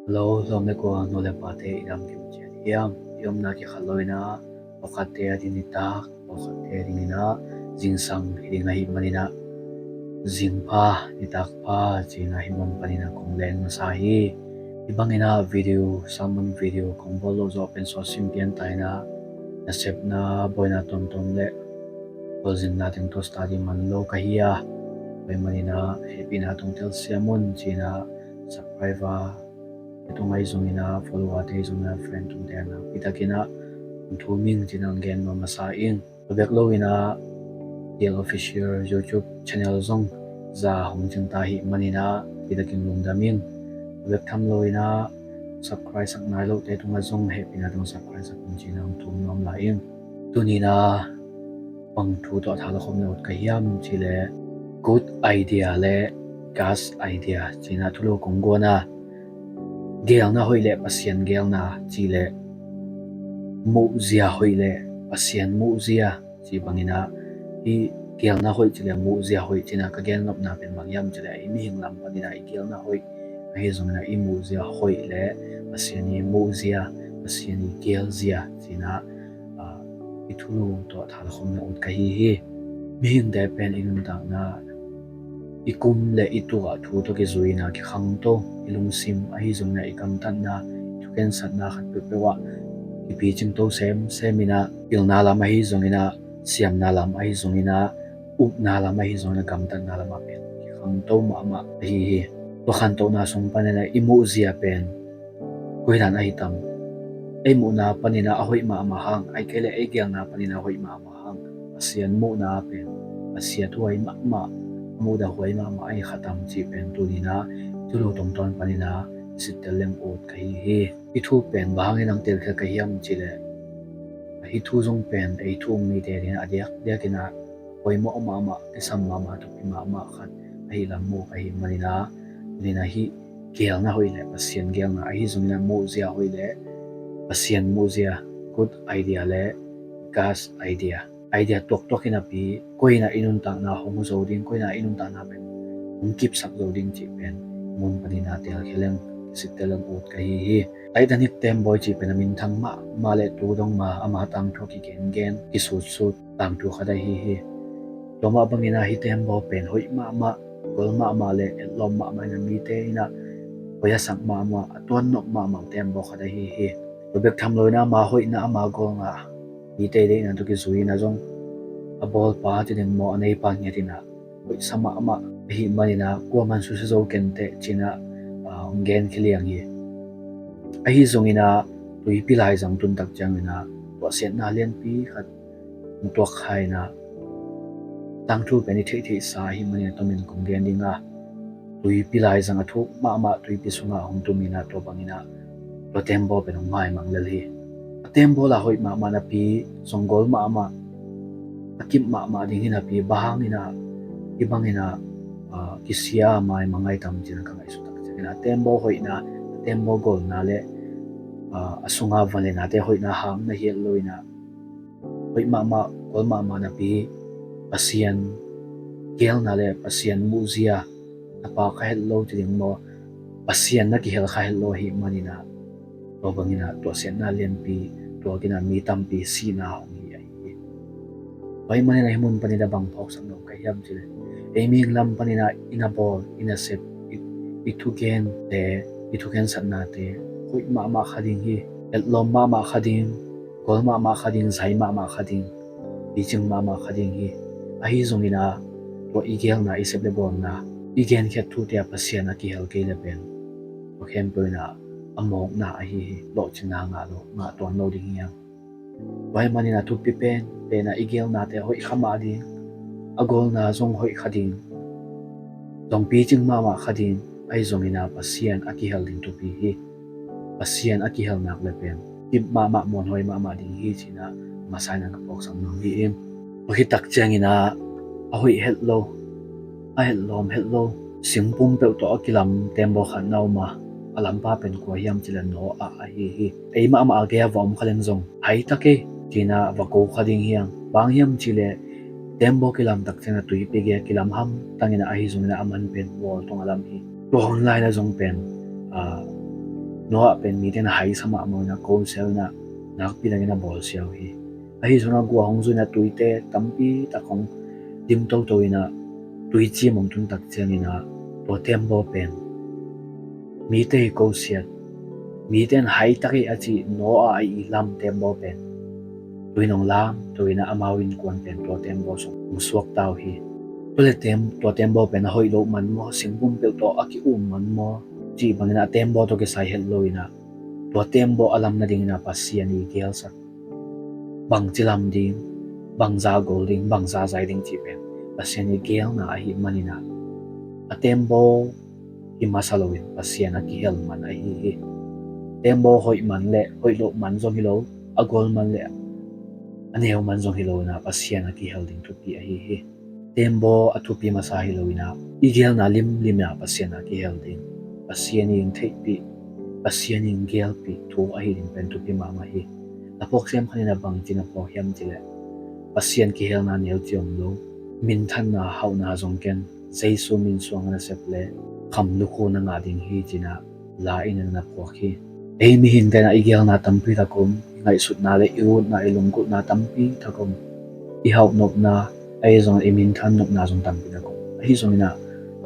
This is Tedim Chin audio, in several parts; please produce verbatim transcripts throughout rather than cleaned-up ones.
Hello, lawm le gual, nu le pate, i dam kim ciat hiam? I omna kikhat lo inah, pawlkhatte a ding nitak, pawlkhatte a ding inah zingsang hi ding ahih maninah, zingpha, nitak pha ci-inah hih mun paninah kong len masa hi. Hih banginah video, sermon video kong bawl loh zawh pen sawt sim pian ta inah, nasepna, buaina tuamtuam le khualzinna teng tawh study man lo ka hi a, tua ahih maninah hehpihna tawh telsiam un ci-inah subscriber te tung ahi zonginah, follower te ahi zonginah, friend tungte a nakpi takinah hong thum ing ci-inah hong gen nuam masa ing. Tua bek lo inah, T L Official YouTube channel zong za hong cing ta ahih maninah nakpi takin lungdam ing. Tua bek tham lo inah, subscribe sak nai lote tungah zong hehpihna tawh subscribe sak un ci-inah hong thum nuam lai ing. Tuninah bang thu tawh thalawkhawm na ut ka hiam cih leh, good idea le God's idea ci-inah thulu kong guan a, geelna hoih le Pasian geelna cih leh, muhzia hoih le Pasian muhzia cih banginah, hih geelna hoih cih le muhzia hoih ci-inah ka gennopna pen bang hiam cih leh, i mihing lam paninah i geelna hoih ahi zonginah, i muhzia hoih le Pasian i muhzia, Pasian i geelzia ci-inah, ah, i thulu tawh thalawkhawm na ut ka hi hi. Mihingte pen i nuntakna, i kum le i tuk ah thu tawh kizui inah kikhangto, i lungsim ahi zonginah i gamtatna, i thukhensatna khat peuhpeuh ah kipicingto semsem inah, pilna lam ahi zonginah, siamna lam ahi zonginah, upna lam ahi zonginah, gamtatna lamah pen kikhangto mahmah ahi hi. Tua khantohna sung paninah i muhzia pen koi dan ahi tam? Ei muhna paninah a hoih mahmah hang, ahih kei leh ei geelna paninah a hoih mahmah hang, Pasian muhna pen a siathuai mahmah, a muhdahhuai mahmah ahi kha tam cih pen tuninah thulu tungtawn paninah i sittel leng ut ka hi hi. Hih thu pen bang hangin hong telkhial ka hiam cih leh, hih thu zong pen ei thu um mite dingin a diakdiakinah poimawh mahmah, kisam mahmah, thupi mahmah khat ahih lam mu ka hih maninah, tuninah hih geelna hoih le Pasian geelna ahi zonginah, muhzia hoih le Pasian muhzia, good idea le God's idea, idea tuaktuak hi napi, koi inah i nuntakna hong zo ding, koi inah i nuntakna pen hong kipsak zo ding cih pen mun paninah telkhial leng, kisittel leng ut ka hi hi. Titanic tembawi cih pen a minthang mahmah le tu dong ma ama tangthu a kigengen, kisutsut tangthu khat ahi hi. Tua mah banginah hih tembaw pen hoih mahmah, gol mahmah le etlawm mahmah inah, mite inah hoih a sak mahmah, a tuannop mahmah tembaw khat ahi hi. Tua bek tham lo inah ama hoihna, ama golna mite deihna tawh kizui inah zong a bawlpa ci ding maw, a neipa ngiat inah hoihsa mahmah ahih maninah, kuaman susia zo kenteh ci-inah, ah, hong genkhia liang hi. Ahi zonginah tuipi laizang tun tak cianginah tuahsiatna lianpi khat hong tuak kha inah, tangthu pen i theihtheihsa ahih maninah tomin kong gen ding a, tuipi laizang a thuk mahmah tuipi sungah hong tum inah, tua banginah tua tembaw pen hong maimang lel hi. A tembaw la hoih mahmah napi, zong gol mahmah, a kip mahmah ding hi napi, bang hanginah hih banginah, ah, kisia maimang ahi tam ci-inah ka ngaihsut tak cianginah, a tembaw hoihna, a tembaw golna le, ah, a sunga van le nate hoihna hang na hiat lo inah, hoih mahmah, gol mahmah napi, Pasian geelna le Pasian muhzia na pha kha het lo ci ding maw, Pasian na kihel kha het lo ahih maninah, tua banginah tuahsiatna lianpi tuak inah mi tampi sihna hong hi ahi hi. Tua ahih maninah hih mun paninah bang phawksak nuam ka hiam cih leh, ei mihing lam paninah i na bawl, i nasep, i, i thugente, i thukhensatnate hoih mahmah kha ding hi. Etlawm mahmah kha ding, gol mahmah kha ding, zai mahmah kha ding, picing mahmah kha ding hi. Ahi zonginah tua i geelna, i sep le bawlna, i genkhiat thute ah Pasian a kihel kei le pen, tua khempeuh inah a mawkna ahi hi. Lawhcinna ngah lo, ngah tuan lo ding hi hang. Tua ahih maninah thupi penpen ah i geelnate hoih kha mah ding, a golna zong hoih kha ding, zong picing mahmah kha ding, ahi zonginah Pasian a kihel ding thupi hi. Pasian a kihel nak le pen kip mahmah, muanhuai mahmah ding hi ci-inah masa inah ka phawksak nuam hi ing. Tua khit tak cianginah a hoih het lo, a etlawm het lo, singpum peuh tawh a kilam tembaw khat na om a, a lampa pen kua hiam cih leh Noah ahi hi. Ei mahmah a gei-ah va om kha leng zong hai ta kei ci-inah va ko kha ding hi hang. Bang hiam cih leh tembaw kilam tak ciangin a tuipi gei-ah kilam hamtang inah, ahi zonginah a man pen wall tungah lam hi. Tua hun lai-inah zong pen, ah, Noah pen mite na haisa mahmah in a, kosel in a, nakpi takin a bawlsia uh hi. Ahi zongin a gua hong zu in a, tuite tampi tak hong dim toto in a, tuicim hong tun tak ciangin a, tua tembaw pen mite i kosiat, mite in hai tak hi a cih Noah a i lam tembaw pen tui in hong lam to in a, amau innkuan pen tua tembaw sung hong suakta uh hi. Tua leh tem, tua tembaw pen a hoih loh man maw, singbum peuh tawh a ki-um man maw, cih bangin a tembaw tawh kisai het lo in a, tua tembaw a lam nadingin a Pasian i gelsak, bangci lam ding, bangzah gol ding, bangzah zai ding cih pen Pasian i gelna ahih manin a, a tembaw hi masa loin Pasian a kihel man ahi hi. Tembaw hoih man leh hoih loh man zong hi lo, a gol man leh a neu man zong hi lo in a, Pasian a kihel ding thupi ahi hi. Tembaw a thupi masa hi lo in a, i gelna limlim in a Pasian a kihel ding, Pasian in theihpih, Pasian in gelpih thu ahi ding pen thupi mahmah hi. Na phawk siam khat in a bangci na phawk hiam cih leh, Pasian kihelna neu ci om lo, minthanna hauhna zong ken, Jesu min suang a na sep leh kham lukhu na ngah ding hi, ci in a la in a na phuak hi. Ei mihingte in a i gelna tampi tak om, i ngaihsutna leh i utna, i lunggulhna tampi tak om, i hauh nopna, ahi zongin i minthan nopna zong tampi tak om. Ahi zongin a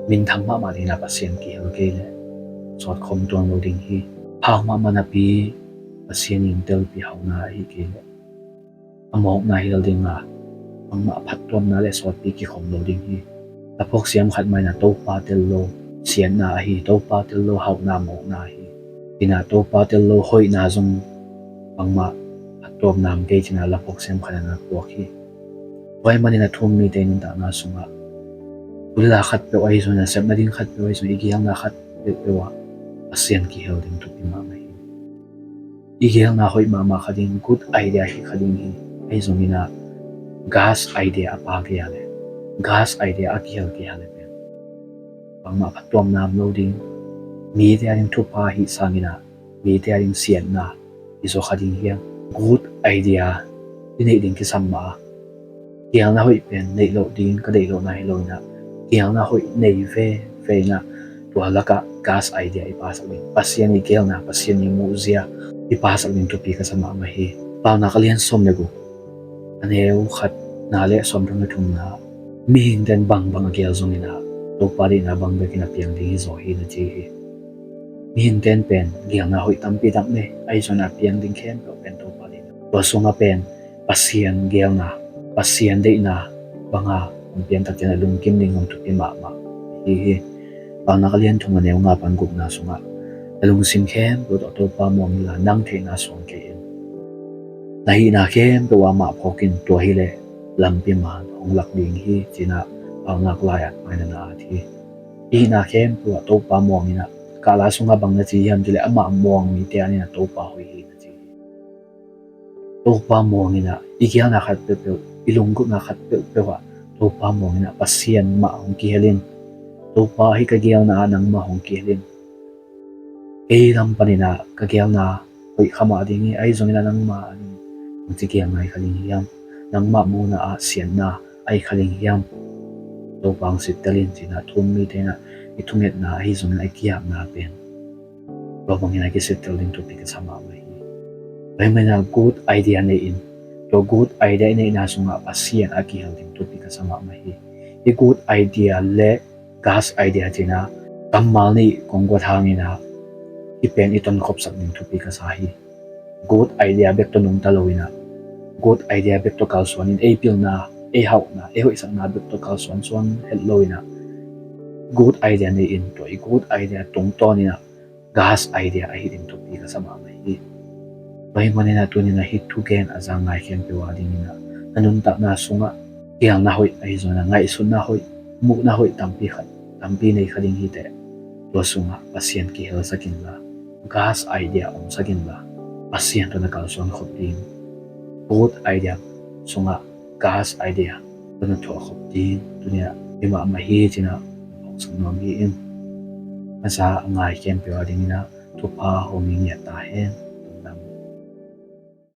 minthang mahmah ding in a Pasian kihel kei leh sawt khawm tuan lo ding hi. Hau mahmah napi Pasian in telpih hauhna ahi kei leh a mawkna hi lo ding a, bangmah a phattuamna leh sawtpi kikhawm lo ding hi. Na phawk siam khat mah in a Topa tel lo siatna ahi, Topa tel lo hauhna mawkna ahi. In a Topa tel lo hoihna zong bangmah phattuamna om kei, ci in a la phawk siam khat in a na phuak hi. Tua ahih manin a thu-um mite nuntakna sungah, tulila khat peuh ahi zongin a, sep nading khat peuh ahi zongin, i gelna khat peuhpeuh ah Pasian kihel ding thupi mahmah hi. I gelna hoih mahmah kha ding, good idea hi kha ding hi. Ahi zongin a, God's idea a pha kei a leh, God's idea a kihel kei a leh pen bangmah phattuamna om lo ding. Mite a ding thupha hi sangin a, mite a ding siatna hi zaw kha ding hiam? Good idea i neih ding kisam mah a, gelna hoih pen neih loh ding ka deih lohna hi lo in a, gelna hoih nei veve in a, tua lakah God's idea i phasak ding, Pasian i gelna, Pasian i muhzia i phasak ding thupi ka sa mahmah hi. Paunak a lian sawm leh guk, a neu khatna leh sawmthum leh thumna, mihingte in bangbang a gel zongin a, Topa deihna bang bekin a piang ding hi zaw hi, na ci hi. Mihingte in pen gelna hoih tampi tak nei, ahi zongin a piang ding khempeuh pen Topa deihna. Tua sungah pen Pasian gelna, Pasian deihna banga hong piang tak ciang a lungkim ding zong thupi mahmah hi hi. Paunak a lian thum, a neu nga pan gukna sungah, na lungsim khempeuh tawh Topa muang inla, nang theihna suang kei in. Na hihna khempeuh ah mah phawk in, tua hi leh lampi man hong lak ding hi, ci in a Paunak lai-at maina na at hi. I hihna khempeuh ah Topa muang in a, kah la sungah bang na ci hiam cih leh, amah muang mite ading in a Topa hoih hi, na ci hi. Topa muang in a, i gelna khat peuhpeuh, i lunggulhna khat peuhpeuh ah Topa muang in a, Pasian mah hong kihel in. Topa, hih ka gelna ah nangmah hong kihel in. Kei lam panin a ka gelna hoih kha mah ding hi, ahi zongin a nangmah ading bangci gelna ahi kha ding hiam? Nangmah muhna ah siatna ahi kha ding hiam? Topa hong sittel in, ci in a thu-um mite in a, i thungetna ahi zongin a i ki-apna pen tua bangin a kisittel ding thupi ka sa mahmah hi. Tua ahih manin a good idea nei in, tua good idea i neihna sungah Pasian a kihel ding thupi ka sa mahmah hi. I good idea leh God's idea ci in a kammal nih kong guat hangin a, hih pen i tonkhopsak ding thupi ka sa hi. Good idea bek tawh nungta lo in a, good idea bek tawh kalsuan in, ei pilna, ei hauhna, ei hoihsakna bek tawh kalsuansuan het lo in a, good idea nei in, tua i good idea tungtawn in a God's idea ahi ding thupi ka sa mahmah hi. Tua ahih manin a tuni-in a hih thugen a za ngai khempeuh a dingin a, na nuntakna sungah gelna hoih ahi zongin a, ngaihsutna hoih, muhna hoih tampi khat, tampi nei kha ding hi teh. Tua sungah Pasian kihelsak inla, God's idea omsak inla, Pasian tawh na kalsuan khop ding. Good idea sungah God's idea tawh na thuah khop ding tuni-in a hi mahmah hi ci-in a phawksak nuam hi ing. A za a ngai khempeuh a dingin a thupha hong ngiat ta hen.